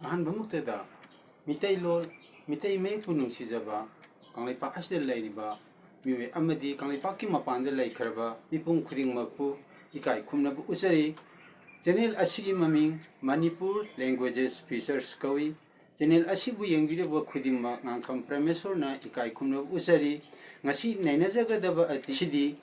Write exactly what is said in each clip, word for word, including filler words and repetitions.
ꯑꯍꯥꯟꯕꯃꯛꯇꯗ ꯃꯤꯇꯩꯂꯣꯟ, ꯃꯤꯇꯩ ꯃꯌꯦꯛꯄꯨ ꯅꯨꯡꯁꯤꯖꯕ ꯀꯪꯂꯩꯄꯥꯛ ꯑꯁꯤꯗ ꯂꯩꯔꯤꯕ ꯃꯤꯑꯣꯏ ꯑꯃꯗꯤ ꯀꯪꯂꯩꯄꯥꯛꯀꯤ ꯃꯄꯥꯟꯗ ꯂꯩꯈ꯭ꯔꯕ ꯃꯤꯄꯨꯝ ꯈꯨꯗꯤꯡꯃꯛꯄꯨ ꯏꯀꯥꯏ ꯈꯨꯝꯅꯕ ꯎꯠꯆꯔꯤ꯫ ꯆꯦꯅꯦꯜ ꯑꯁꯤꯒꯤ ꯃꯃꯤꯡ Manipur Languages Features ꯀꯧꯏ꯫ ꯆꯦꯅꯦꯜ ꯑꯁꯤꯕꯨ ꯌꯦꯡꯕꯤꯔꯤꯕ ꯈꯨꯗꯤꯡꯃꯛ ꯉꯥꯡꯈꯝ ꯄ꯭ꯔꯃꯦꯁꯣꯔꯅ ꯏꯀꯥꯏ ꯈꯨꯝꯅꯕ ꯎꯠꯆꯔꯤ꯫ ꯉꯁꯤ ꯅꯩꯅꯖꯒꯗꯕ ꯑꯁꯤꯗꯤ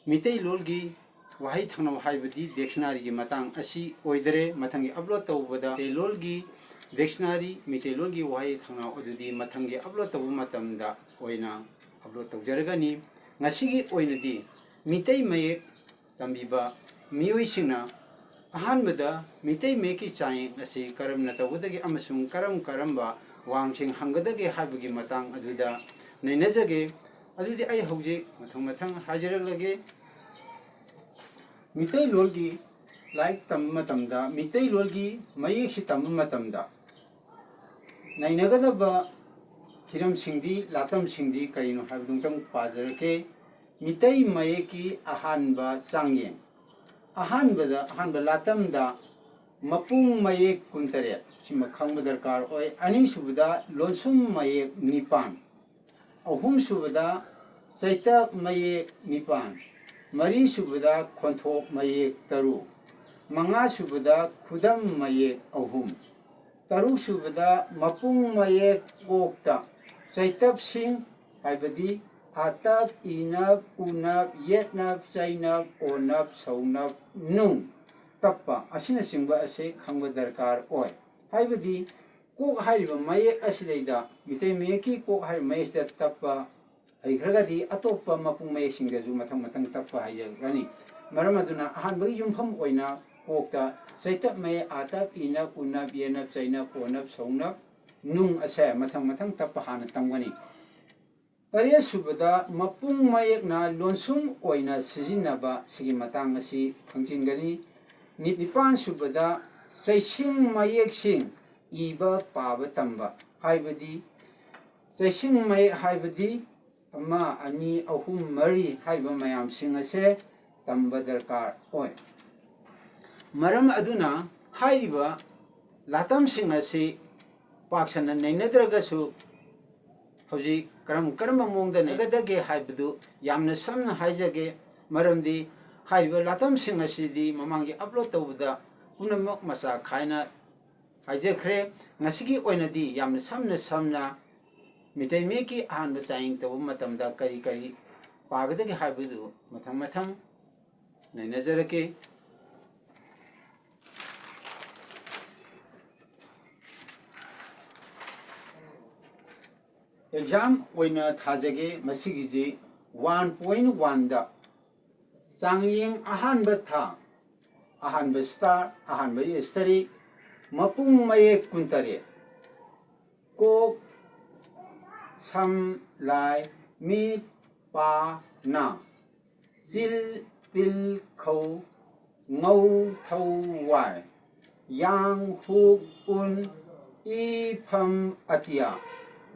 ꯃꯤꯇꯩꯂꯣꯟꯒꯤ ꯋꯥꯍꯩ ꯊꯥꯅꯧ ꯍꯥꯏꯕꯗꯤ ꯗꯤꯛꯁꯅꯥꯔꯤꯒꯤ ꯃꯇꯥꯡ ꯑꯁꯤ ꯑꯣꯏꯗꯔꯦ꯫ ꯃꯊꯪꯒꯤ ꯑꯞꯂꯣꯗ ꯇꯧꯕꯗ ꯃꯤꯇꯩꯂꯣꯟꯒꯤ ꯗꯤꯛꯁꯅꯥꯔꯤ, ꯃꯤꯇꯩꯂꯣꯟꯒꯤ ꯋꯥꯍꯩ ꯊꯥꯅꯧ ꯑꯗꯨꯗꯤ ꯃꯊꯪꯒꯤ ꯑꯞꯂꯣꯗ ꯇꯧꯕ ꯃꯇꯝꯗ ꯑꯣꯏꯅ ꯑꯞꯂꯣꯗ ꯇꯧꯖꯔꯒꯅꯤ꯫ ꯉꯁꯤꯒꯤ ꯑꯣꯏꯅꯗꯤ ꯃꯤꯇꯩ ꯃꯌꯦꯛ ꯇꯝꯕꯤꯕ ꯃꯤꯑꯣꯏꯁꯤꯡꯅ ꯑꯍꯥꯟꯕꯗ ꯃꯤꯇꯩ ꯃꯌꯦꯛꯀꯤ ꯆꯥꯡꯌꯦꯡ ꯑꯁꯤ ꯀꯔꯝꯅ ꯇꯧꯒꯗꯒꯦ ꯑꯃꯁꯨꯡ ꯀꯔꯝ ꯀꯔꯝꯕ ꯋꯥꯍꯪꯁꯤꯡ ꯍꯪꯒꯗꯒꯦ ꯍꯥꯏꯕꯒꯤ ꯃꯇꯥꯡ ꯑꯗꯨꯗ ꯅꯩꯅꯖꯒꯦ꯫ ꯑꯗꯨꯗꯤ ꯑꯩ ꯍꯧꯖꯤꯛ ꯃꯊꯪ ꯃꯊꯪ ꯍꯥꯏꯖꯔꯛꯂꯒꯦ꯫ ꯃꯤꯇꯩꯂꯣꯟꯒꯤ ꯂꯥꯏꯔꯤꯛ ꯇꯝꯕ ꯃꯇꯝꯗ, ꯃꯤꯇꯩꯂꯣꯟꯒꯤ ꯃꯌꯦꯛꯁꯤ ꯇꯝꯕ ꯃꯇꯝꯗ ꯅꯩꯅꯒꯗꯕ ꯍꯤꯔꯝꯁꯤꯡꯗꯤ, ꯂꯥꯇꯝꯁꯤꯡꯗꯤ ꯀꯔꯤꯅꯣ ꯍꯥꯏꯕꯗꯨ ꯑꯃꯨꯛꯇꯪ ꯄꯥꯖꯔꯛꯀꯦ꯫ ꯃꯤꯇꯩ ꯃꯌꯦꯛꯀꯤ ꯑꯍꯥꯟꯕ ꯆꯥꯡꯌꯦꯡ꯫ ꯑꯍꯥꯟꯕꯗ, ꯑꯍꯥꯟꯕ ꯂꯥꯇꯝꯗ ꯃꯄꯨꯡ ꯃꯌꯦꯛ ꯀꯨꯟꯇꯔꯦꯠ ꯁꯤꯃ ꯈꯪꯕ ꯗꯔꯀꯥꯔ ꯑꯣꯏ꯫ ꯑꯅꯤꯁꯨꯕꯗ ꯂꯣꯟꯁꯨꯝ ꯃꯌꯦꯛ ꯅꯤꯄꯥꯟ꯫ ꯑꯍꯨꯝꯁꯨꯕꯗ ꯆꯩꯇꯞ ꯃꯌꯦꯛ ꯅꯤꯄꯥꯟ꯫ ꯃꯔꯤꯁꯨꯕꯗ ꯈꯣꯟꯊꯣꯛ ꯃꯌꯦꯛ ꯇꯔꯨꯛ꯫ ꯃꯉꯥꯁꯨꯕꯗ ꯈꯨꯗꯝ ꯃꯌꯦꯛ ꯑꯍꯨꯝ꯫ ꯇꯔꯨꯛꯁꯨꯕꯗ ꯃꯄꯨꯡ ꯃꯌꯦꯛ ꯀꯣꯛꯇ ꯆꯩꯇꯞꯁꯤꯡ ꯍꯥꯏꯕꯗꯤ ꯑꯥꯇꯞ, ꯏꯅꯞ, ꯎꯅꯞ, ꯌꯦꯠꯅꯞ, ꯆꯩꯅꯞ, ꯑꯣꯅꯞ, ꯁꯧꯅꯞ, ꯅꯨꯡ ꯇꯞꯄ ꯑꯁꯤꯅꯆꯤꯡꯕ ꯑꯁꯤ ꯈꯪꯕ ꯗꯔꯀꯥꯔ ꯑꯣꯏ꯫ ꯍꯥꯏꯕꯗꯤ ꯀꯣꯛ ꯍꯥꯏꯔꯤꯕ ꯃꯌꯦꯛ ꯑꯁꯤꯗꯩꯗ, ꯃꯤꯇꯩ ꯃꯌꯦꯛꯀꯤ ꯀꯣꯛ ꯍꯥꯏꯔꯤꯕ ꯃꯌꯦꯛꯁꯤꯗ ꯇꯞꯄ ꯍꯩꯈ꯭ꯔꯒꯗꯤ ꯑꯇꯣꯞꯄ ꯃꯄꯨꯡ ꯃꯌꯦꯛꯁꯤꯡꯗꯁꯨ ꯃꯊꯪ ꯃꯊꯪ ꯇꯞꯄ ꯍꯩꯖꯔꯛꯂꯅꯤ꯫ ꯃꯔꯝ ꯑꯗꯨꯅ ꯑꯍꯥꯟꯕꯒꯤ ꯌꯨꯝꯐꯝ ꯑꯣꯏꯅ ꯀꯣꯛꯇ ꯆꯩꯇꯞ ꯃꯌꯦꯛ ꯑꯥꯇꯞ, ꯏꯅꯞ, ꯎꯅꯞ, ꯌꯦꯅꯞ, ꯆꯩꯅꯞ, ꯑꯣꯅꯞ, ꯁꯧꯅꯞ, ꯅꯨꯡ ꯑꯁꯦ ꯃꯊꯪ ꯃꯊꯪ ꯇꯞꯄ ꯍꯥꯟꯅ ꯇꯝꯒꯅꯤ꯫ ꯇꯔꯦꯠꯁꯨꯕꯗ ꯃꯄꯨꯡ ꯃꯌꯦꯛꯅ ꯂꯣꯟꯁꯨꯝ ꯑꯣꯏꯅ ꯁꯤꯖꯤꯟꯅꯕ ꯁꯤꯒꯤ ꯃꯇꯥꯡ ꯑꯁꯤ ꯈꯪꯖꯤꯟꯒꯅꯤ꯫ ꯅꯤ-, ꯅꯤꯄꯥꯟꯁꯨꯕꯗ ꯆꯩꯁꯤꯡ ꯃꯌꯦꯛꯁꯤꯡ ꯏꯕ ꯄꯥꯕ ꯇꯝꯕ ꯍꯥꯏꯕꯗꯤ ꯆꯩꯁꯤꯡ ꯃꯌꯦꯛ ꯍꯥꯏꯕꯗꯤ ꯑꯃ, ꯑꯅꯤ, ꯑꯍꯨꯝ, ꯃꯔꯤ ꯍꯥꯏꯔꯤꯕ ꯃꯌꯥꯝꯁꯤꯡ ꯑꯁꯦ ꯇꯝꯕ ꯗꯔꯀꯥꯔ ꯑꯣꯏ꯫ ꯃꯔꯝ ꯑꯗꯨꯅ ꯍꯥꯏꯔꯤꯕ ꯂꯥꯇꯝꯁꯤꯡ ꯑꯁꯤ ꯄꯥꯛ ꯁꯟꯅ ꯅꯩꯅꯗ꯭ꯔꯒꯁꯨ ꯍꯧꯖꯤꯛ ꯀꯔꯝ ꯀꯔꯝꯕ ꯃꯑꯣꯡꯗ ꯅꯩꯒꯗꯒꯦ ꯍꯥꯏꯕꯗꯨ ꯌꯥꯝꯅ ꯁꯝꯅ ꯍꯥꯏꯖꯒꯦ꯫ ꯃꯔꯝꯗꯤ ꯍꯥꯏꯔꯤꯕ ꯂꯥꯇꯝꯁꯤꯡ ꯑꯁꯤꯗꯤ ꯃꯃꯥꯡꯒꯤ ꯑꯞꯂꯣꯗ ꯇꯧꯕꯗ ꯄꯨꯝꯅꯃꯛ ꯃꯆꯥ ꯈꯥꯏꯅ ꯍꯥꯏꯖꯈ꯭ꯔꯦ꯫ ꯉꯁꯤꯒꯤ ꯑꯣꯏꯅꯗꯤ ꯌꯥꯝꯅ ꯁꯝꯅ ꯁꯝꯅ ꯃꯤꯇꯩ ꯃꯌꯦꯛꯀꯤ ꯑꯍꯥꯟꯕ ꯆꯥꯡꯌꯦꯡ ꯇꯧꯕ ꯃꯇꯝꯗ ꯀꯔꯤ ꯀꯔꯤ ꯄꯥꯒꯗꯒꯦ ꯍꯥꯏꯕꯗꯨ ꯃꯊꯪ ꯃꯊꯪ ꯅꯩꯅꯖꯔꯛꯀꯦ꯫ ꯑꯦꯛꯖꯥꯝ ꯑꯣꯏꯅ ꯊꯥꯖꯒꯦ꯫ ꯃꯁꯤꯒꯤꯁꯤ ꯋꯥꯟ ꯄꯣꯏꯟ ꯋꯥꯟꯗ ꯆꯥꯡꯌꯦꯡ ꯑꯍꯥꯟꯕ ꯊꯥ, ꯑꯍꯥꯟꯕ ꯁ꯭ꯇꯥꯔ, ꯑꯍꯥꯟꯕ ꯏꯁꯇꯔꯤ, ꯃꯄꯨꯡ ꯃꯌꯦꯛ ꯀꯨꯟꯇꯔꯦꯠ꯫ ꯀꯣꯛ, ꯁꯝ, ꯂꯥꯏ, ꯃꯤꯠ, ꯄꯥ, ꯅꯥ, ꯆꯤꯜ, ꯇꯤꯜ, ꯈꯧ, ꯉꯧ, ꯊꯧ, ꯋꯥꯏ, ꯌꯥꯡ, ꯍꯨꯛ, ꯎꯟ, ꯏ, ꯐꯝ, ꯑꯇꯤꯌꯥ,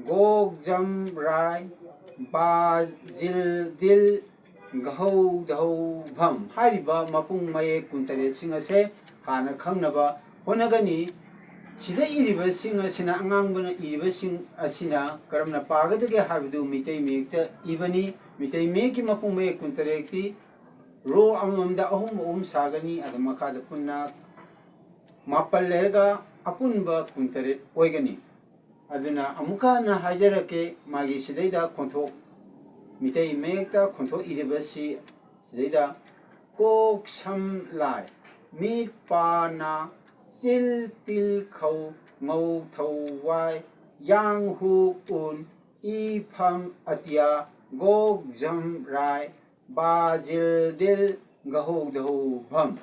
ꯒꯣꯛ, ꯖꯝ, ꯔꯥꯏ, ꯕꯥ, ꯖꯤꯜ, ꯗꯤꯜ, ꯒꯍꯧ, ꯙꯧ, ꯚꯝ ꯍꯥꯏꯔꯤꯕ ꯃꯄꯨꯡ ꯃꯌꯦꯛ ꯀꯨꯟꯇꯔꯦꯠꯁꯤꯡ ꯑꯁꯦ ꯍꯥꯟꯅ ꯈꯪꯅꯕ ꯍꯣꯠꯅꯒꯅꯤ꯫ ꯁꯤꯗ ꯏꯔꯤꯕꯁꯤꯡ ꯑꯁꯤꯅ, ꯑꯉꯥꯡꯕꯅ ꯏꯔꯤꯕꯁꯤꯡ ꯑꯁꯤꯅ ꯀꯔꯝꯅ ꯄꯥꯒꯗꯒꯦ ꯍꯥꯏꯕꯗꯨ ꯃꯤꯇꯩ ꯃꯌꯦꯛꯇ ꯏꯕꯅꯤ꯫ ꯃꯤꯇꯩ ꯃꯌꯦꯛꯀꯤ ꯃꯄꯨꯡ ꯃꯌꯦꯛ ꯀꯨꯟꯇꯔꯦꯠꯇꯤ ꯔꯣ ꯑꯃꯃꯝꯗ ꯑꯍꯨꯝ ꯑꯍꯨꯝ ꯁꯥꯒꯅꯤ꯫ ꯑꯗꯨ ꯃꯈꯥꯗ ꯄꯨꯟꯅ ꯃꯥꯄꯜ ꯂꯩꯔꯒ ꯑꯄꯨꯟꯕ ꯀꯨꯟꯇꯔꯦꯠ ꯑꯣꯏꯒꯅꯤ꯫ ꯑꯗꯨꯅ ꯑꯃꯨꯛꯀ ꯍꯟꯅ ꯍꯥꯏꯖꯔꯛꯀꯦ, ꯃꯥꯒꯤ ꯁꯤꯗꯩꯗ ꯈꯣꯟꯊꯣꯛ, ꯃꯤꯇꯩ ꯃꯌꯦꯛꯇ ꯈꯣꯟꯊꯣꯛ ꯏꯔꯤꯕꯁꯤ ꯁꯤꯗꯩꯗ ꯀꯣꯛ ꯁꯝ ꯂꯥꯏ, ꯃꯤꯠ ꯄꯥ ꯅꯥ, ꯆꯤꯜ ꯇꯤꯜ ꯈꯧ, ꯉꯧ ꯊꯧ ꯋꯥꯏ, ꯌꯥꯡ ꯍꯨꯛ ꯎꯟ, ꯏ ꯐꯝ ꯑꯇꯤꯌꯥ, ꯒꯣꯛ ꯖꯝ ꯔꯥꯏ, ꯕꯥ ꯖꯤꯜ ꯗꯤꯜ, ꯒꯍꯧ ꯙꯧ ꯚꯝ꯫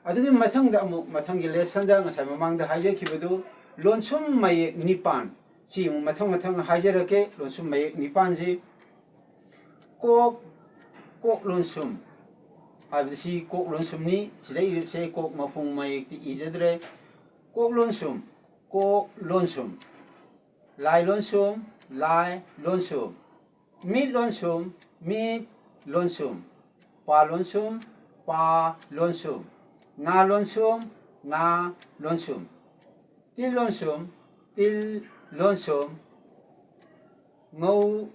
ꯑꯗꯨꯒꯤ ꯃꯊꯪꯗ ꯑꯃꯨꯛ ꯃꯊꯪꯒꯤ ꯂꯦꯁꯟꯗ ꯉꯁꯥꯏ ꯃꯃꯥꯡꯗ ꯍꯥꯏꯖꯈꯤꯕꯗꯨ ꯂꯣꯟꯁꯨꯝ ꯃꯌꯦꯛ ꯅꯤꯄꯥꯟ꯫ ꯁꯤ ꯑꯃꯨꯛ ꯃꯊꯪ ꯃꯊꯪ ꯍꯥꯏꯖꯔꯛꯀꯦ꯫ ꯂꯣꯟꯁꯨꯝ ꯃꯌꯦꯛ ꯅꯤꯄꯥꯟꯁꯤ ꯀꯣꯛ, ꯀꯣꯛ ꯂꯣꯟꯁꯨꯝ ꯍꯥꯏꯕꯁꯤ ꯀꯣꯛ ꯂꯣꯟꯁꯨꯝꯅꯤ꯫ ꯁꯤꯗ ꯏꯔꯤꯕꯁꯦ ꯀꯣꯛ ꯃꯄꯨꯡ ꯃꯌꯦꯛꯇꯤ ꯏꯖꯗ꯭ꯔꯦ꯫ ꯀꯣꯛ ꯂꯣꯟꯁꯨꯝ, ꯀꯣꯛ ꯂꯣꯟꯁꯨꯝ꯫ ꯂꯥꯏ ꯂꯣꯟꯁꯨꯝ, ꯂꯥꯏ ꯂꯣꯟꯁꯨꯝ꯫ ꯃꯤꯠ ꯂꯣꯟꯁꯨꯝ, ꯃꯤꯠ ꯂꯣꯟꯁꯨꯝ꯫ ꯄꯥ ꯂꯣꯟꯁꯨꯝ, ꯄꯥ ꯂꯣꯟꯁꯨꯝ꯫ ꯅꯥ ꯂꯣꯟꯁꯨꯝ, ꯅꯥ ꯂꯣꯟꯁꯨꯝ꯫ ꯇꯤꯜ ꯂꯣꯟꯁꯨꯝ, ꯇꯤꯜ ꯂꯣꯟꯁꯨꯝ, ꯉꯧ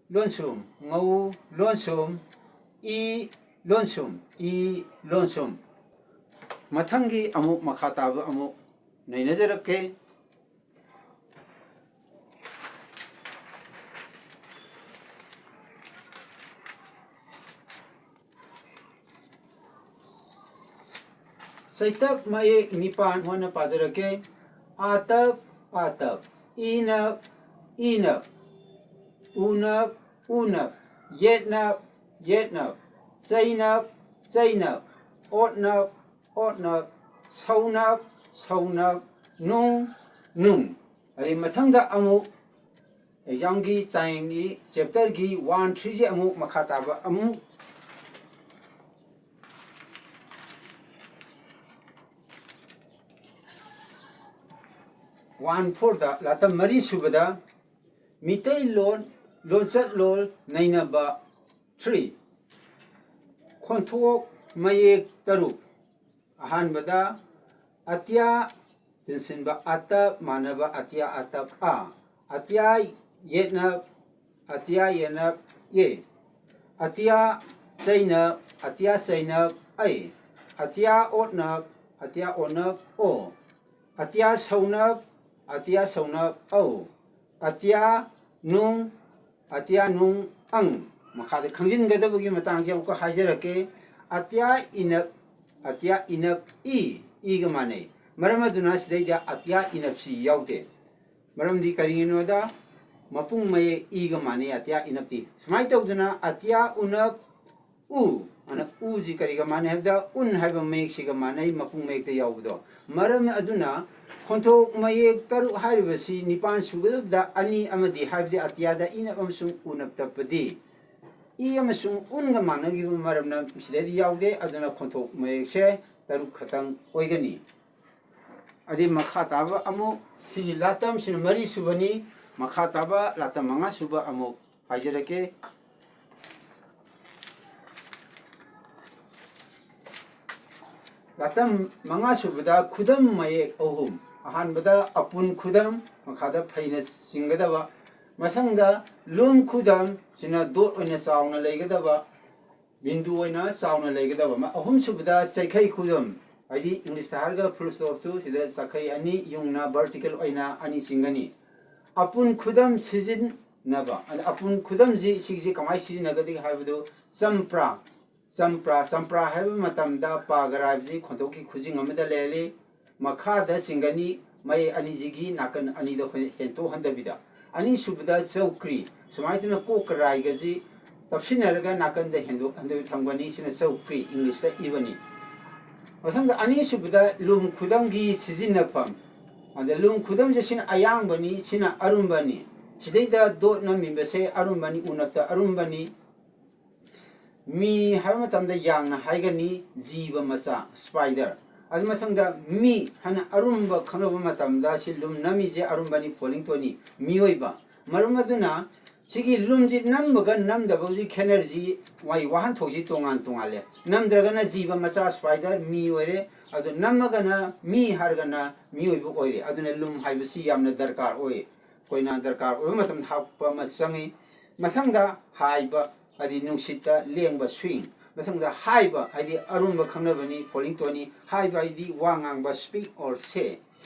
ꯂꯣꯟꯁꯨꯝ, ꯉꯧ ꯂꯣꯟꯁꯨꯝ, ꯏ ꯂꯣꯟꯁꯨꯝ, ꯏ ꯂꯣꯟꯁꯨꯝ꯫ ꯃꯊꯪꯒꯤ ꯑꯃꯨꯛ ꯃꯈꯥ ꯇꯥꯕ ꯑꯃꯨꯛ ꯅꯩꯅꯖꯔꯛꯀꯦ꯫ ꯆꯩꯇꯞ ꯃꯌꯦꯛ ꯅꯤꯄꯥꯟ ꯍꯣꯟꯅ ꯄꯥꯖꯔꯛꯀꯦ꯫ ꯑꯥꯇꯞ, ꯑꯥꯇꯞ, ꯏꯅꯞ, ꯏꯅꯞ, ꯎꯅꯞ, ꯎꯅꯞ, ꯌꯦꯠꯅꯞ, ꯌꯦꯠꯅꯞ, ꯆꯩꯅꯞ, ꯆꯩꯅꯞ, ꯑꯣꯠꯅꯞ, ꯑꯣꯠꯅꯞ, ꯁꯧꯅꯞ, ꯁꯧꯅꯞ, ꯅꯨꯡ, ꯅꯨꯡ꯫ ꯑꯗꯩ ꯃꯊꯪꯗ ꯑꯃꯨꯛ ꯑꯦꯛꯖꯥꯝꯒꯤ ꯆꯥꯡꯒꯤ ꯆꯦꯞꯇꯔꯒꯤ ꯋꯥꯟ ꯊ꯭ꯔꯤꯁꯦ ꯑꯃꯨꯛ ꯃꯈꯥ ꯇꯥꯕ ꯑꯃꯨꯛ ꯋꯥꯟ ꯐꯣꯔꯗ ꯂꯥꯇꯝ ꯃꯔꯤ ꯁꯨꯕꯗ ꯃꯤꯇꯩꯂꯣꯟ ꯂꯣꯟꯆꯠꯂꯣꯟ ꯅꯩꯅꯕ ꯊ꯭ꯔꯤ꯫ ꯈꯣꯟꯊꯣꯛ ꯃꯌꯦꯛ ꯇꯔꯨꯛ꯫ ꯑꯍꯥꯟꯕꯗ ꯑꯇꯤꯌꯥ ꯇꯤꯟꯁꯤꯟꯕ ꯑꯇꯞ ꯃꯥꯟꯅꯕ ꯑꯇꯤꯌꯥ ꯑꯇꯞ ꯑ꯫ ꯑꯇꯤꯌꯥ ꯌꯦꯠꯅꯞ, ꯑꯇꯤꯌꯥ ꯌꯦꯠꯅꯞ ꯌꯦ꯫ ꯑꯇꯤꯌꯥ ꯆꯩꯅꯞ, ꯑꯇꯤꯌꯥ ꯆꯩꯅꯞ ꯑꯩ꯫ ꯑꯇꯤꯌꯥ ꯑꯣꯠꯅꯞ, ꯑꯇꯤꯌꯥ ꯑꯣꯠꯅꯞ ꯑꯣ꯫ ꯑꯇꯤꯌꯥ ꯁꯧꯅꯞ, ꯑꯇꯤꯌꯥ ꯁꯧꯅꯞ ꯑꯧ꯫ ꯑꯇꯤꯌꯥ ꯅꯨꯡ, ꯑꯇꯤꯌꯥ ꯅꯨꯡ ꯑꯪ꯫ ꯃꯈꯥꯗ ꯈꯪꯖꯤꯟꯒꯗꯕꯒꯤ ꯃꯇꯥꯡꯁꯦ ꯑꯃꯨꯛꯀ ꯍꯥꯏꯖꯔꯛꯀꯦ꯫ ꯑꯇꯤꯌꯥ ꯏꯅꯞ, ꯑꯇꯤꯌꯥ ꯏꯅꯞ ꯏ, ꯏꯒ ꯃꯥꯟꯅꯩ꯫ ꯃꯔꯝ ꯑꯗꯨꯅ ꯁꯤꯗꯩꯗ ꯑꯇꯤꯌꯥ ꯏꯅꯞꯁꯤ ꯌꯥꯎꯗꯦ꯫ ꯃꯔꯝꯗꯤ ꯀꯔꯤꯒꯤꯅꯣꯗ ꯃꯄꯨꯡ ꯃꯌꯦꯛ ꯏꯒ ꯃꯥꯟꯅꯩ ꯑꯇꯤꯌꯥ ꯏꯅꯞꯇꯤ꯫ ꯁꯨꯃꯥꯏꯅ ꯇꯧꯗꯅ ꯑꯇꯤꯌꯥ ꯎꯅꯞ ꯎ ꯑꯅ ꯎꯁꯤ ꯀꯔꯤꯒ ꯃꯥꯟꯅꯩ ꯍꯥꯏꯕꯗ ꯎꯟ ꯍꯥꯏꯕ ꯃꯌꯦꯛꯁꯤꯒ ꯃꯥꯟꯅꯩ ꯃꯄꯨꯡ ꯃꯌꯦꯛꯇ ꯌꯥꯎꯕꯗꯣ꯫ ꯃꯔꯝ ꯑꯗꯨꯅ ꯈꯣꯟꯊꯣꯛ ꯃꯌꯦꯛ ꯇꯔꯨꯛ ꯍꯥꯏꯔꯤꯕꯁꯤ ꯅꯤꯄꯥꯟ ꯁꯨꯒꯗꯕꯗ ꯑꯅꯤ ꯑꯃꯗꯤ ꯍꯥꯏꯕꯗꯤ ꯑꯇꯤꯌꯥꯗ ꯏꯅꯞ ꯑꯃꯁꯨꯡ ꯎꯅꯞ ꯇꯞꯄꯗꯤ ꯏ ꯑꯃꯁꯨꯡ ꯎꯟꯒ ꯃꯥꯟꯅꯈꯤꯕ ꯃꯔꯝꯅ ꯁꯤꯗꯩꯗ ꯌꯥꯎꯗꯦ꯫ ꯑꯗꯨꯅ ꯈꯣꯟꯊꯣꯛ ꯃꯌꯦꯛꯁꯦ ꯇꯔꯨꯛ ꯈꯛꯇꯪ ꯑꯣꯏꯒꯅꯤ꯫ ꯑꯗꯩ ꯃꯈꯥ ꯇꯥꯕ ꯑꯃꯨꯛ ꯁꯤꯒꯤ ꯂꯥꯇꯝꯁꯤꯅ ꯃꯔꯤ ꯁꯨꯕꯅꯤ꯫ ꯃꯈꯥ ꯇꯥꯕ ꯂꯥꯇꯝ ꯃꯉꯥ ꯁꯨꯕ ꯑꯃꯨꯛ ꯍꯥꯏꯖꯔꯛꯀꯦ꯫ ꯂꯥꯇꯝ ꯃꯉꯥ ꯁꯨꯕꯗ ꯈꯨꯗꯝ ꯃꯌꯦꯛ ꯑꯍꯨꯝ꯫ ꯑꯍꯥꯟꯕꯗ ꯑꯄꯨꯟ ꯈꯨꯗꯝ, ꯃꯈꯥꯗ ꯐꯩꯅ ꯆꯤꯡꯒꯗꯕ, ꯃꯊꯪꯗ ꯂꯨꯝ ꯈꯨꯗꯝ, ꯁꯤꯅ ꯗꯣꯠ ꯑꯣꯏꯅ ꯆꯥꯎꯅ ꯂꯩꯒꯗꯕ, ꯕꯤꯟꯗꯨ ꯑꯣꯏꯅ ꯆꯥꯎꯅ ꯂꯩꯒꯗꯕ꯫ ꯑꯍꯨꯝꯁꯨꯕꯗ ꯆꯩꯈꯩ ꯈꯨꯗꯝ, ꯍꯥꯏꯗꯤ ꯏꯪꯂꯤꯁꯇ ꯍꯥꯏꯔꯒ ꯐꯨꯜ ꯁ꯭ꯇꯣꯞꯇꯨ ꯁꯤꯗ ꯆꯩꯈꯩ ꯑꯅꯤ ꯌꯨꯡꯅ ꯚꯔꯇꯤꯀꯦꯜ ꯑꯣꯏꯅ ꯑꯅꯤ ꯆꯤꯡꯒꯅꯤ꯫ ꯑꯄꯨꯟ ꯈꯨꯗꯝ ꯁꯤꯖꯤꯟꯅꯕ꯫ ꯑꯗ ꯑꯄꯨꯟ ꯈꯨꯗꯝꯁꯤ, ꯁꯤꯒꯤꯁꯤ ꯀꯃꯥꯏꯅ ꯁꯤꯖꯤꯟꯅꯒꯗꯒꯦ ꯍꯥꯏꯕꯗꯨ, ꯆꯝꯄ꯭ꯔꯥ, ꯆꯝꯄ꯭ꯔꯥ, ꯆꯝꯄ꯭ꯔꯥ ꯍꯥꯏꯕ ꯃꯇꯝꯗ ꯄꯥꯒ꯭ꯔꯥ ꯍꯥꯏꯕꯁꯤ ꯈꯣꯟꯊꯣꯛꯀꯤ ꯈꯨꯖꯤꯡ ꯑꯃꯗ ꯂꯩꯍꯜꯂꯤ꯫ ꯃꯈꯥꯗ ꯆꯤꯡꯒꯅꯤ, ꯃꯌꯦꯛ ꯑꯅꯤꯁꯤꯒꯤ ꯅꯥꯀꯟ ꯑꯅꯤꯗ ꯑꯩꯈꯣꯏꯅ ꯍꯦꯟꯇꯣꯛꯍꯟꯗꯕꯤꯗ꯫ ꯑꯅꯤꯁꯨꯕꯗ ꯆꯧꯀ꯭ꯔꯤ, ꯁꯨꯃꯥꯏꯅ ꯇꯧꯅ ꯀꯣꯛꯀ ꯔꯥꯏꯒꯁꯤ ꯇꯞꯁꯤꯟꯅꯔꯒ ꯅꯥꯀꯟꯗ ꯍꯦꯟꯗꯣꯛꯍꯟꯗꯕ ꯊꯝꯒꯅꯤ꯫ ꯁꯤꯅ ꯆꯧꯀ꯭ꯔꯤ, ꯏꯪꯂꯤꯁꯇ ꯏꯕꯅꯤ꯫ ꯃꯊꯪꯗ ꯑꯅꯤꯁꯨꯕꯗ ꯂꯨꯝ ꯈꯨꯗꯝꯒꯤ ꯁꯤꯖꯤꯟꯅꯐꯝ꯫ ꯑꯗ ꯂꯨꯝ ꯈꯨꯗꯝꯁꯦ ꯁꯤꯅ ꯑꯌꯥꯡꯕꯅꯤ, ꯁꯤꯅ ꯑꯔꯨꯝꯕꯅꯤ꯫ ꯁꯤꯗꯩꯗ ꯗꯣꯠ ꯅꯝꯃꯤꯕꯁꯦ ꯑꯔꯨꯝꯕꯅꯤ, ꯎꯅꯞꯇ ꯑꯔꯨꯝꯕꯅꯤ꯫ ꯃꯤ ꯍꯥꯏꯕ ꯃꯇꯝꯗ ꯌꯥꯡꯅ ꯍꯥꯏꯒꯅꯤ, ꯖꯤꯕ ꯃꯆꯥ, ꯁ꯭ꯄꯥꯏꯗꯔ꯫ ꯑꯗꯨ ꯃꯊꯪꯗ ꯃꯤ ꯍꯥꯏꯅ ꯑꯔꯨꯝꯕ ꯈꯪꯅꯕ ꯃꯇꯝꯗ ꯁꯤ ꯂꯨꯝ ꯅꯝꯃꯤꯁꯦ ꯑꯔꯨꯝꯕꯅꯤ, ꯐꯣꯂꯤꯡ ꯇꯣꯟꯅꯤ, ꯃꯤꯑꯣꯏꯕ꯫ ꯃꯔꯝ ꯑꯗꯨꯅ ꯁꯤꯒꯤ ꯂꯨꯝꯁꯤ ꯅꯝꯕꯒ ꯅꯝꯗꯕꯒꯤ ꯈꯦꯠꯅꯔꯤꯁꯤ ꯋꯥꯍꯩ ꯋꯥꯍꯟꯊꯣꯛꯁꯤ ꯇꯣꯉꯥꯟ ꯇꯣꯉꯥꯜꯂꯦ꯫ ꯅꯝꯗ꯭ꯔꯒꯅ ꯖꯤꯕ ꯃꯆꯥ, ꯁ꯭ꯄꯥꯏꯗꯔ, ꯃꯤ ꯑꯣꯏꯔꯦ꯫ ꯑꯗꯨ ꯅꯝꯃꯒꯅ ꯃꯤ ꯍꯥꯏꯔꯒꯅ ꯃꯤꯑꯣꯏꯕ ꯑꯣꯏꯔꯦ꯫ ꯑꯗꯨꯅ ꯂꯨꯝ ꯍꯥꯏꯕꯁꯤ ꯌꯥꯝꯅ ꯗꯔꯀꯥꯔ ꯑꯣꯏ꯫ ꯑꯩꯈꯣꯏꯅ ꯗꯔꯀꯥꯔ ꯑꯣꯏꯕ ꯃꯇꯝꯗ ꯍꯥꯞꯄ ꯑꯃ ꯆꯪꯉꯤ꯫ ꯃꯊꯪꯗ ꯍꯥꯏꯕ, ꯍꯥꯏꯗꯤ ꯅꯨꯡꯁꯤꯠꯇ ꯂꯦꯡꯕ, ꯁ꯭ꯋꯤꯡ꯫ ꯃꯊꯪꯗ ꯍꯥꯏꯕ ꯍꯥꯏꯗꯤ ꯑꯔꯨꯝꯕ ꯈꯪꯅꯕꯅꯤ, ꯐꯣꯂꯤꯡ ꯇꯣꯟꯅꯤ꯫ ꯍꯥꯏꯕ ꯍꯥꯏꯗꯤ ꯋꯥ ꯉꯥꯡꯕ, speak or say꯫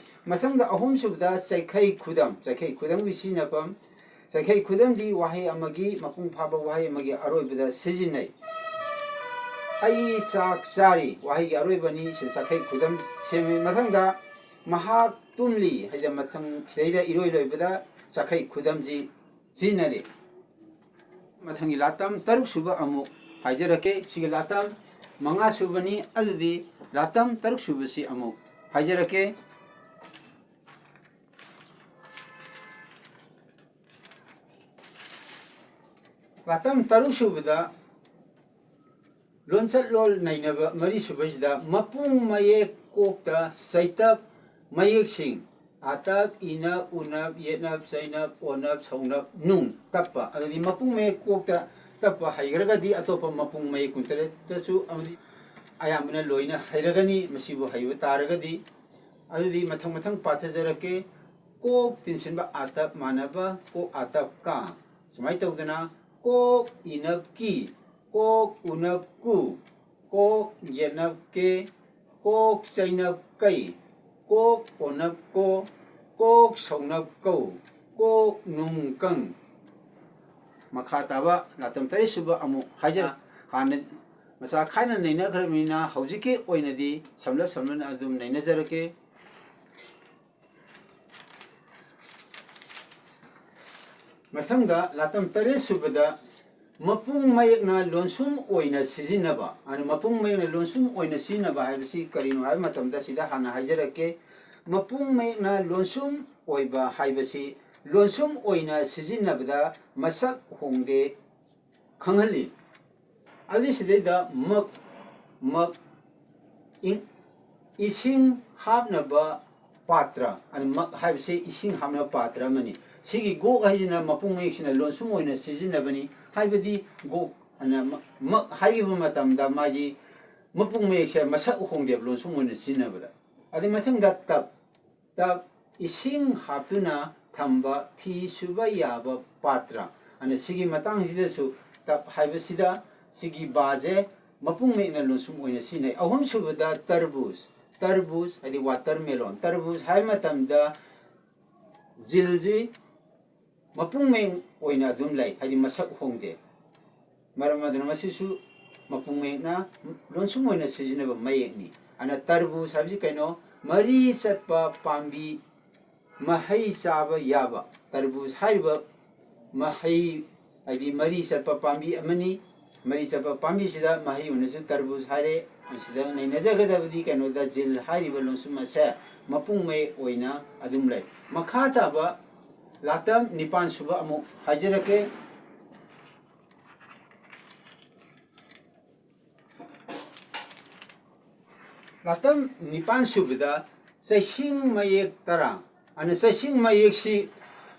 ꯃꯊꯪꯗ ꯑꯍꯨꯝꯁꯨꯕꯗ ꯆꯩꯈꯩ ꯈꯨꯗꯝ꯫ ꯆꯩꯈꯩ ꯈꯨꯗꯝꯒꯤ ꯁꯤꯖꯤꯟꯅꯐꯝ, ꯆꯩꯈꯩ ꯈꯨꯗꯝꯗꯤ ꯋꯥꯍꯩ ꯑꯃꯒꯤ, ꯃꯄꯨꯡ ꯐꯥꯕ ꯋꯥꯍꯩ ꯑꯃꯒꯤ ꯑꯔꯣꯏꯕꯗ ꯁꯤꯖꯤꯟꯅꯩ꯫ "ꯑꯩ ꯆꯥꯛ ꯆꯥꯔꯤ" ꯋꯥꯍꯩꯒꯤ ꯑꯔꯣꯏꯕꯅꯤ꯫ ꯁꯤ ꯆꯩꯈꯩ ꯈꯨꯗꯝ ꯁꯦꯝꯃꯤ꯫ ꯃꯊꯪꯗ "ꯃꯍꯥꯛ ꯇꯨꯝꯂꯤ" ꯍꯥꯏꯗ ꯃꯊꯪ ꯁꯤꯗꯩꯗ ꯏꯔꯣꯏ ꯂꯣꯏꯕꯗ ꯆꯩꯈꯩ ꯈꯨꯗꯝꯁꯤ ꯁꯤꯖꯤꯟꯅꯔꯤ꯫ ꯃꯊꯪꯒꯤ ꯂꯥꯇꯝ ꯇꯔꯨꯛ ꯁꯨꯕ ꯑꯃꯨꯛ ꯍꯥꯏꯖꯔꯛꯀꯦ꯫ ꯁꯤꯒꯤ ꯂꯥꯇꯝ ꯃꯉꯥ ꯁꯨꯕꯅꯤ, ꯑꯗꯨꯗꯤ ꯂꯥꯇꯝ ꯇꯔꯨꯛ ꯁꯨꯕꯁꯤ ꯑꯃꯨꯛ ꯍꯥꯏꯖꯔꯛꯀꯦ꯫ ꯂꯥꯇꯝ ꯇꯔꯨꯛ ꯁꯨꯕꯗ ꯂꯣꯟꯆꯠꯂꯣꯟ ꯅꯩꯅꯕ ꯃꯔꯤ ꯁꯨꯕꯁꯤꯗ ꯃꯄꯨꯡ ꯃꯌꯦꯛ ꯀꯣꯛꯇ ꯆꯩꯇꯞ ꯃꯌꯦꯛꯁꯤꯡ ꯑꯥꯇꯞ, ꯏꯅꯞ, ꯎꯅꯞ, ꯌꯦꯠꯅꯞ, ꯆꯩꯅꯞ, ꯑꯣꯅꯞ, ꯁꯧꯅꯞ, ꯅꯨꯡ ꯇꯞꯄ꯫ ꯑꯗꯨꯗꯤ ꯃꯄꯨꯡ ꯃꯌꯦꯛ ꯀꯣꯛꯇ ꯇꯞꯄ ꯍꯩꯈ꯭ꯔꯒꯗꯤ ꯑꯇꯣꯞꯄ ꯃꯄꯨꯡ ꯃꯌꯦꯛ ꯀꯨꯟꯇꯔꯦꯠꯇꯁꯨ ꯑꯃꯗꯤ ꯑꯌꯥꯝꯕꯅ ꯂꯣꯏꯅ ꯍꯩꯔꯒꯅꯤ, ꯃꯁꯤꯕꯨ ꯍꯩꯕ ꯇꯥꯔꯒꯗꯤ꯫ ꯑꯗꯨꯗꯤ ꯃꯊꯪ ꯃꯊꯪ ꯄꯥꯊꯖꯔꯛꯀꯦ꯫ ꯀꯣꯛ ꯇꯤꯟꯁꯤꯟꯕ ꯑꯥꯇꯞ ꯃꯥꯟꯅꯕ ꯀꯣꯛ ꯑꯥꯇꯞ ꯀꯥ꯫ ꯁꯨꯃꯥꯏꯅ ꯇꯧꯗꯅ ꯀꯣꯛ ꯏꯅꯞ ꯀꯤ, ꯀꯣꯛ ꯎꯅꯞ ꯀꯨ, ꯀꯣꯛ ꯌꯦꯠꯅꯞ ꯀꯦ, ꯀꯣꯛ ꯆꯩꯅꯞ ꯀꯩ, ꯀꯣꯛ ꯑꯣꯅꯞ ꯀꯣ, ꯀꯣꯛ ꯁꯧꯅꯞ ꯀꯧ, ꯀꯣꯛ ꯅꯨꯡ ꯀꯪ꯫ ꯃꯈꯥ ꯇꯥꯕ ꯂꯥꯇꯝ ꯇꯔꯦꯠ ꯁꯨꯕ ꯑꯃꯨꯛ ꯍꯥꯏꯖꯔ-, ꯍꯥꯟꯅ ꯃꯆꯥ ꯈꯥꯏꯅ ꯅꯩꯅꯈ꯭ꯔꯕꯅꯤꯅ ꯍꯧꯖꯤꯛꯀꯤ ꯑꯣꯏꯅꯗꯤ ꯁꯝꯂꯞ ꯁꯝꯂꯞꯅ ꯑꯗꯨꯝ ꯅꯩꯅꯖꯔꯛꯀꯦ꯫ ꯃꯊꯪꯗ ꯂꯥꯇꯝ ꯇꯔꯦꯠ ꯁꯨꯕꯗ ꯃꯄꯨꯡ ꯃꯌꯦꯛꯅ ꯂꯣꯟꯁꯨꯝ ꯑꯣꯏꯅ ꯁꯤꯖꯤꯟꯅꯕ, ꯑꯗꯨ ꯃꯄꯨꯡ ꯃꯌꯦꯛꯅ ꯂꯣꯟꯁꯨꯝ ꯑꯣꯏꯅ ꯁꯤꯖꯤꯟꯅꯕ ꯍꯥꯏꯕꯁꯤ ꯀꯔꯤꯅꯣ ꯍꯥꯏꯕ ꯃꯇꯝꯗ ꯁꯤꯗ ꯍꯥꯟꯅ ꯍꯥꯏꯖꯔꯛꯀꯦ꯫ ꯃꯄꯨꯡ ꯃꯌꯦꯛꯅ ꯂꯣꯟꯁꯨꯝ ꯑꯣꯏꯕ ꯍꯥꯏꯕꯁꯤ ꯂꯣꯟꯁꯨꯝ ꯑꯣꯏꯅ ꯁꯤꯖꯤꯟꯅꯕꯗ ꯃꯁꯛ ꯍꯣꯡꯗꯦ ꯈꯪꯍꯜꯂꯤ꯫ ꯑꯗꯨꯗꯤ ꯁꯤꯗꯩꯗ ꯃꯛ, ꯃꯛ, ꯏꯪ-, ꯏꯁꯤꯡ ꯍꯥꯞꯅꯕ ꯄꯥꯇ꯭ꯔ, ꯑꯗꯨ ꯃꯛ ꯍꯥꯏꯕꯁꯤ ꯏꯁꯤꯡ ꯍꯥꯞꯅꯕ ꯄꯥꯇ꯭ꯔ ꯑꯃꯅꯤ꯫ ꯁꯤꯒꯤ ꯒꯣꯛ ꯍꯥꯏꯁꯤꯅ ꯃꯄꯨꯡ ꯃꯌꯦꯛꯁꯤꯅ ꯂꯣꯟꯁꯨꯝ ꯑꯣꯏꯅ ꯁꯤꯖꯤꯟꯅꯕꯅꯤ꯫ ꯍꯥꯏꯕꯗꯤ ꯒꯣꯛ ꯑꯅ ꯃ-, ꯃꯛ ꯍꯥꯏꯈꯤꯕ ꯃꯇꯝꯗ ꯃꯥꯒꯤ ꯃꯄꯨꯡ ꯃꯌꯦꯛꯁꯦ ꯃꯁꯛ ꯍꯣꯡꯗꯦꯕ ꯂꯣꯟꯁꯨꯝ ꯑꯣꯏꯅ ꯁꯤꯖꯤꯟꯅꯕꯗ꯫ ꯑꯗꯩ ꯃꯊꯪꯗ ꯇꯞ, ꯇꯞ ꯏꯁꯤꯡ ꯍꯥꯞꯇꯨꯅ ꯊꯝꯕ ꯐꯤ ꯁꯨꯕ ꯌꯥꯕ ꯄꯥꯇ꯭ꯔ꯫ ꯑꯗꯨꯅ ꯁꯤꯒꯤ ꯃꯇꯥꯡꯁꯤꯗꯁꯨ ꯇꯞ ꯍꯥꯏꯕꯁꯤꯗ ꯁꯤꯒꯤ ꯕꯥꯁꯦ ꯃꯄꯨꯡ ꯃꯌꯦꯛꯅ ꯂꯣꯟꯁꯨꯝ ꯑꯣꯏꯅ ꯁꯤꯖꯤꯟꯅꯩ꯫ ꯑꯍꯨꯝꯁꯨꯕꯗ ꯇꯔꯕꯨꯖ, ꯇꯔꯕꯨꯖ ꯍꯥꯏꯗꯤ ꯋꯥꯇꯔꯃꯦꯂꯣꯟ꯫ ꯇꯔꯕꯨꯖ ꯍꯥꯏꯕ ꯃꯇꯝꯗ ꯖꯤꯜꯁꯤ ꯃꯄꯨꯡ ꯃꯌꯦꯛ ꯑꯣꯏꯅ ꯑꯗꯨꯝ ꯂꯩ, ꯍꯥꯏꯗꯤ ꯃꯁꯛ ꯍꯣꯡꯗꯦ꯫ ꯃꯔꯝ ꯑꯗꯨꯅ ꯃꯁꯤꯁꯨ ꯃꯄꯨꯡ ꯃꯌꯦꯛꯅ ꯂꯣꯟꯁꯨꯝ ꯑꯣꯏꯅ ꯁꯤꯖꯤꯟꯅꯕ ꯃꯌꯦꯛꯅꯤ꯫ ꯑꯗꯨꯅ ꯇꯔꯕꯨꯖ ꯍꯥꯏꯕꯁꯤ ꯀꯩꯅꯣ? ꯃꯔꯤ ꯆꯠꯄ ꯄꯥꯝꯕꯤ, ꯃꯍꯩ ꯆꯥꯕ ꯌꯥꯕ꯫ ꯇꯔꯕꯨꯖ ꯍꯥꯏꯔꯤꯕ ꯃꯍꯩ, ꯍꯥꯏꯗꯤ ꯃꯔꯤ ꯆꯠꯄ ꯄꯥꯝꯕꯤ ꯑꯃꯅꯤ꯫ ꯃꯔꯤ ꯆꯠꯄ ꯄꯥꯝꯕꯤꯁꯤꯗ ꯃꯍꯩ ꯑꯣꯏꯅꯁꯨ ꯇꯔꯕꯨꯖ ꯍꯥꯏꯔꯦ꯫ ꯃꯁꯤꯗ ꯅꯩꯅꯖꯒꯗꯕꯗꯤ ꯀꯩꯅꯣꯗ ꯖꯤꯜ ꯍꯥꯏꯔꯤꯕ ꯂꯣꯟꯁꯨꯝ ꯑꯁꯦ ꯃꯄꯨꯡ ꯃꯌꯦꯛ ꯑꯣꯏꯅ ꯑꯗꯨꯝ ꯂꯩ꯫ ꯃꯈꯥ ꯇꯥꯕ ꯂꯥꯇꯝ ꯅꯤꯄꯥꯟ ꯁꯨꯕ ꯑꯃꯨꯛ ꯍꯥꯏꯖꯔꯛꯀꯦ꯫ ꯂꯥꯇꯝ ꯅꯤꯄꯥꯟ ꯁꯨꯕꯗ ꯆꯩꯁꯤꯡ ꯃꯌꯦꯛ ꯇꯔꯥ꯫ ꯑꯗꯨꯅ ꯆꯩꯁꯤꯡ ꯃꯌꯦꯛꯁꯤ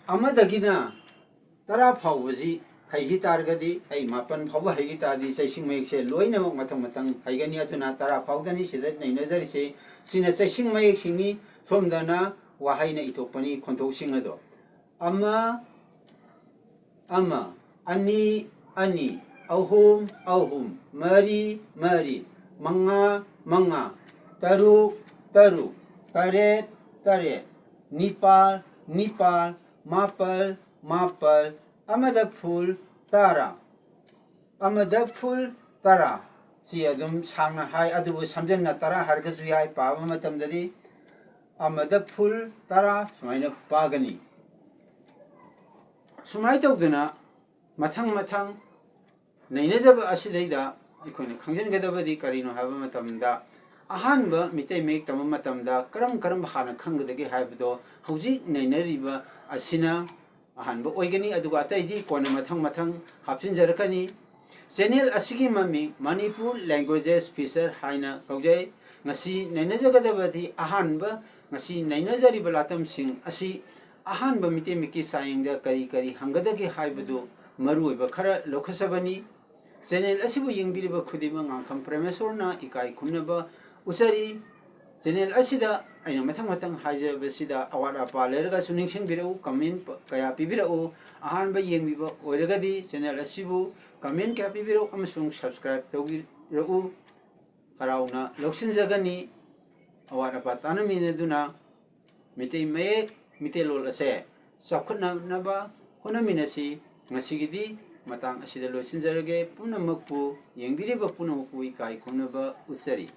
ꯑꯃꯗꯒꯤꯅ ꯇꯔꯥ ꯐꯥꯎꯕꯁꯤ ꯍꯩꯈꯤ ꯇꯥꯔꯒꯗꯤ, ꯑꯩ ꯃꯥꯄꯟ ꯐꯥꯎꯕ ꯍꯩꯈꯤ ꯇꯥꯔꯗꯤ ꯆꯩꯁꯤꯡ ꯃꯌꯦꯛꯁꯦ ꯂꯣꯏꯅꯃꯛ ꯃꯊꯪ ꯃꯊꯪ ꯍꯩꯒꯅꯤ꯫ ꯑꯗꯨꯅ ꯇꯔꯥ ꯐꯥꯎꯗꯅꯤ ꯁꯤꯗ ꯅꯩꯅꯖꯔꯤꯁꯦ꯫ ꯁꯤꯅ ꯆꯩꯁꯤꯡ ꯃꯌꯦꯛꯁꯤꯡꯅꯤ꯫ ꯁꯣꯝꯗꯅ ꯋꯥꯍꯩꯅ ꯏꯊꯣꯛꯄꯅꯤ ꯈꯣꯟꯊꯣꯛꯁꯤꯡ ꯑꯗꯣ꯫ ꯑꯃ, ꯑꯃ, ꯑꯅꯤ, ꯑꯅꯤ, ꯑꯍꯨꯝ, ꯑꯍꯨꯝ, ꯃꯔꯤ, ꯃꯔꯤ, ꯃꯉꯥ, ꯃꯉꯥ, ꯇꯔꯨꯛ, ꯇꯔꯨꯛ, ꯇꯔꯦꯠ, ꯇꯔꯦꯠ, ꯅꯤꯄꯥꯜ, ꯅꯤꯄꯥꯜ, ꯃꯥꯄꯜ, ꯃꯥꯄꯜ, ꯑꯃꯗ ꯐꯨꯜ ꯇꯔꯥ꯫ ꯑꯃꯗ ꯐꯨꯜ ꯇꯔꯥ꯫ ꯁꯤ ꯑꯗꯨꯝ ꯁꯥꯡꯅ ꯍꯥꯏ, ꯑꯗꯨꯕꯨ ꯁꯝꯖꯟꯅ ꯇꯔꯥ ꯍꯥꯏꯔꯒꯁꯨ ꯌꯥꯏ, ꯄꯥꯕ ꯃꯇꯝꯗꯗꯤ꯫ ꯑꯃꯗ ꯐꯨꯜ ꯇꯔꯥ ꯁꯨꯃꯥꯏꯅ ꯄꯥꯒꯅꯤ꯫ ꯁꯨꯃꯥꯏꯅ ꯇꯧꯗꯅ ꯃꯊꯪ ꯃꯊꯪ ꯅꯩꯅꯖꯕ ꯑꯁꯤꯗꯩꯗ ꯑꯩꯈꯣꯏꯅ ꯈꯪꯖꯤꯟꯒꯗꯕꯗꯤ ꯀꯔꯤꯅꯣ ꯍꯥꯏꯕ ꯃꯇꯝꯗ, ꯑꯍꯥꯟꯕ ꯃꯤꯇꯩ ꯃꯌꯦꯛ ꯇꯝꯕ ꯃꯇꯝꯗ ꯀꯔꯝ ꯀꯔꯝꯕ ꯍꯥꯟꯅ ꯈꯪꯒꯗꯒꯦ ꯍꯥꯏꯕꯗꯣ ꯍꯧꯖꯤꯛ ꯅꯩꯅꯔꯤꯕ ꯑꯁꯤꯅ ꯑꯍꯥꯟꯕ ꯑꯣꯏꯒꯅꯤ, ꯑꯗꯨꯒ ꯑꯇꯩꯗꯤ ꯀꯣꯟꯅ ꯃꯊꯪ ꯃꯊꯪ ꯍꯥꯞꯆꯤꯟꯖꯔꯛꯀꯅꯤ꯫ ꯆꯦꯅꯦꯜ ꯑꯁꯤꯒꯤ ꯃꯃꯤꯡ ꯃꯅꯤꯄꯨꯔ ꯂꯦꯡꯒ꯭ꯋꯦꯖꯦꯁ ꯐꯤꯆꯔ ꯍꯥꯏꯅ ꯀꯧꯖꯩ꯫ ꯉꯁꯤ ꯅꯩꯅꯖꯒꯗꯕꯗꯤ ꯑꯍꯥꯟꯕ, ꯉꯁꯤ ꯅꯩꯅꯖꯔꯤꯕ ꯂꯥꯇꯝꯁꯤꯡ ꯑꯁꯤ ꯑꯍꯥꯟꯕ ꯃꯤꯇꯩ ꯃꯌꯦꯛꯀꯤ ꯆꯥꯡꯌꯦꯡꯗ ꯀꯔꯤ ꯀꯔꯤ ꯍꯪꯒꯗꯒꯦ ꯍꯥꯏꯕꯗꯨ ꯃꯔꯨꯑꯣꯏꯕ ꯈꯔ ꯂꯧꯈꯠꯆꯕꯅꯤ꯫ ꯆꯦꯅꯦꯜ ꯑꯁꯤꯕꯨ ꯌꯦꯡꯕꯤꯔꯤꯕ ꯈꯨꯗꯤꯡꯃꯛ ꯉꯥꯡꯈꯝ ꯄ꯭ꯔꯦꯃꯦꯁꯣꯔꯅ ꯏꯀꯥꯏ ꯈꯨꯝꯅꯕ ꯎꯠꯆꯔꯤ꯫ ꯆꯦꯅꯦꯜ ꯑꯁꯤꯗ ꯑꯩꯅ ꯃꯊꯪ ꯃꯊꯪ ꯍꯥꯏꯖꯕꯁꯤꯗ ꯑꯋꯥꯠ ꯑꯄꯥ ꯂꯩꯔꯒꯁꯨ ꯅꯤꯡꯁꯤꯡꯕꯤꯔꯛꯎ, ꯀꯃꯦꯟ ꯀꯌꯥ ꯄꯤꯕꯤꯔꯛꯎ꯫ ꯑꯍꯥꯟꯕ ꯌꯦꯡꯕꯤꯕ ꯑꯣꯏꯔꯒꯗꯤ ꯆꯦꯅꯦꯜ ꯑꯁꯤꯕꯨ ꯀꯃꯦꯟ ꯀꯌꯥ ꯄꯤꯕꯤꯔꯛꯎ ꯑꯃꯁꯨꯡ ꯁꯕꯁꯀ꯭ꯔꯥꯏꯕ ꯇꯧꯕꯤꯔꯛꯎ꯫ ꯍꯔꯥꯎꯅ ꯂꯧꯁꯤꯟꯖꯒꯅꯤ꯫ ꯑꯋꯥꯠ ꯑꯄꯥ ꯇꯥꯅꯃꯤꯟꯅꯗꯨꯅ ꯃꯤꯇꯩ ꯃꯌꯦꯛ, ꯃꯤꯇꯩꯂꯣꯟ ꯑꯁꯦ ꯆꯥꯎꯈꯠꯅꯅꯕ ꯍꯣꯠꯅꯃꯤꯟꯅꯁꯤ꯫ ꯉꯁꯤꯒꯤꯗꯤ ꯃꯇꯥꯡ ꯑꯁꯤꯗ ꯂꯣꯏꯁꯤꯟꯖꯔꯒꯦ꯫ ꯄꯨꯝꯅꯃꯛꯄꯨ, ꯌꯦꯡꯕꯤꯔꯤꯕ ꯄꯨꯝꯅꯃꯛꯄꯨ ꯏꯀꯥꯏ ꯈꯨꯝꯅꯕ ꯎꯠꯆꯔꯤ꯫